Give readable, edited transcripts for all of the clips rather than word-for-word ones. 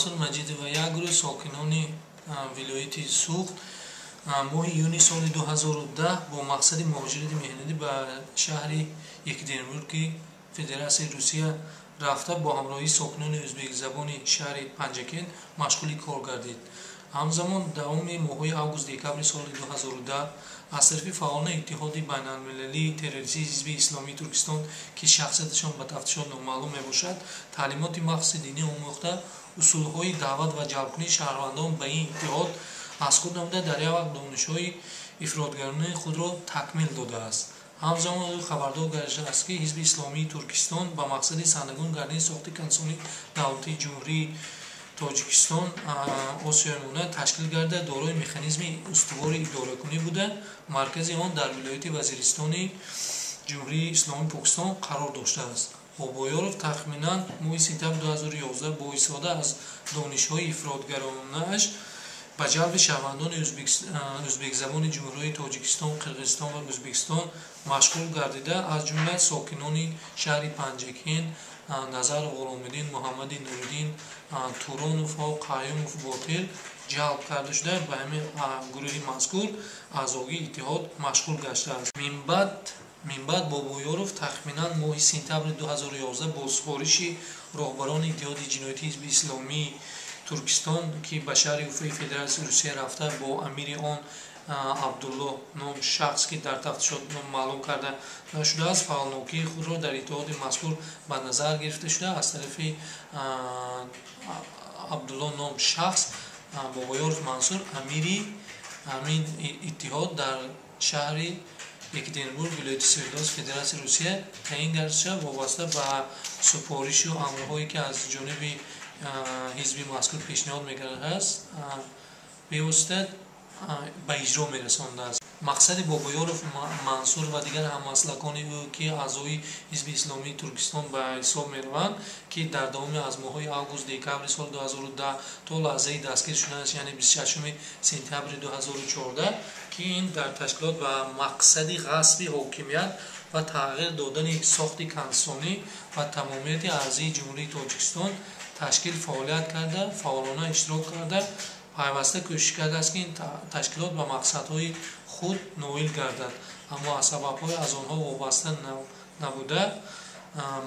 Мансур Маҷидов ва як гурӯҳ сокинони вилояти Суғд моҳи июни соли 2010 бо мақсади муҳоҷирати меҳнатӣ ба шаҳри Екатеринбурги Федератсияи Русия рафта, бо ҳамроҳии сокинони ӯзбекзабони шаҳри Панҷакент машғули кор гардид. Ҳамзамон давоми моҳҳои август-декабри соли 2010 аз тарафи фаъолони Иттиҳоди байналмилалии террористии Ҳизби Исломии Туркистон, ки шахсияташон ба тафтишот номаълум мебошад, таълимоти махсуси динӣ омӯхта, усулҳои даъват ва ҷалбкунии шаҳрвандон ба ин иттиҳод аз худ намуда, дар як вақт донишҳои ифротгаронаи худро такмил додааст. Ҳамзамон ӯ хабардор гардидааст, ки Ҳизби Исломии Туркистон ба мақсади сарнагун гардидани сохти конститутсионии давлатии Ҷумҳурии Тоҷикистон Осиёи Миёна ташкил гардида, дорои механизми устувори идоракунӣ буда, маркази он дар вилояти Вазиристони Ҷумҳурии Исломии Покистон қарор доштааст. Бобоёров тахминан моҳи сентябри 2011 бо истифода аз донишҳои ифротгаронааш ба ҷалби шаҳрвандони ӯзбекзабони Ҷумҳурии Тоҷикистон, Қирғизистон ва Ӯзбекистон машғул гардида, аз ҷумла сокинони шаҳри Панҷакент Назаров Ғуломиддин, Муҳаммади Нуриддин, Туронов, Қаюмов Ботир ҷалб карда шуда, ба ҳамин гурӯҳи мазкур аъзогии иттиҳод машғул гаштааст. Минбаъд Бобоёров тахминан моҳи сентябри 2011 бо супориши роҳбарони Иттиҳоди ҷиноятии Ҳизби Исломии Туркистон, ки ба шаҳри Уфаи Федератсияи Русия рафта, бо амири он Абдуллоҳ ном шахс, ки дар тафтишот маълум карда нашудааст, фаъолнокии худро дар иттиҳоди мазкур ба назар гирифта шуда, аз тарафи Абдуллоҳ ном шахс Бобоёров Мансур амири ҳамин иттиҳод дар шаҳри Екатеринбург, вилояти Свердловск, Федератсияи Русия таъин гардида, вобаста ба супоришу амрҳое, ки аз ҷониби ҳизби мазкур пешниҳод мегардааст, бевосита ба иҷро мерасондааст. Мақсади Бобоёров Мансур ва дигар ҳаммаслакони ӯ, ки аъзои Ҳизби Исломии Туркистон ба ҳисоб мераванд, ки дар давоми аз моҳҳои август-декабри соли 2010 то лаҳзаи дастгир шуданаш, яъне 26 сентябри 2014, ки ин дар ташкилот ба мақсади ғасби ҳокимият ва тағйир додани сохти конститутсионӣ ва тамомияти арзии Ҷумҳурии Тоҷикистон ташкил фаъолият карда, фаъолона иштирок карда, пайваста кӯшиш кардааст, ки ин ташкилот ба мақсадҳои худ ноил гардад, аммо аз сабабҳои аз онҳо вобаста набуда,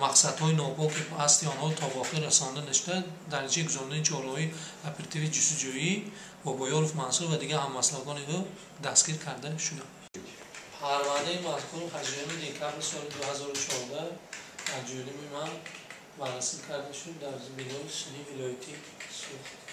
мақсадҳои нопоки пасти онҳо то ба охир расонда нашуда, дар натиҷаи гузаронидани чораҳои оперативии ҷустуҷӯӣ Бобоёров Мансур ва дигар ҳаммаслакони ӯ дастгир карда шуданд. Парвандаи мазкур 8 декабри соли 2014 аз ҷониби ман баррасӣ карда шуд дар бинои суди вилоятии Суғд.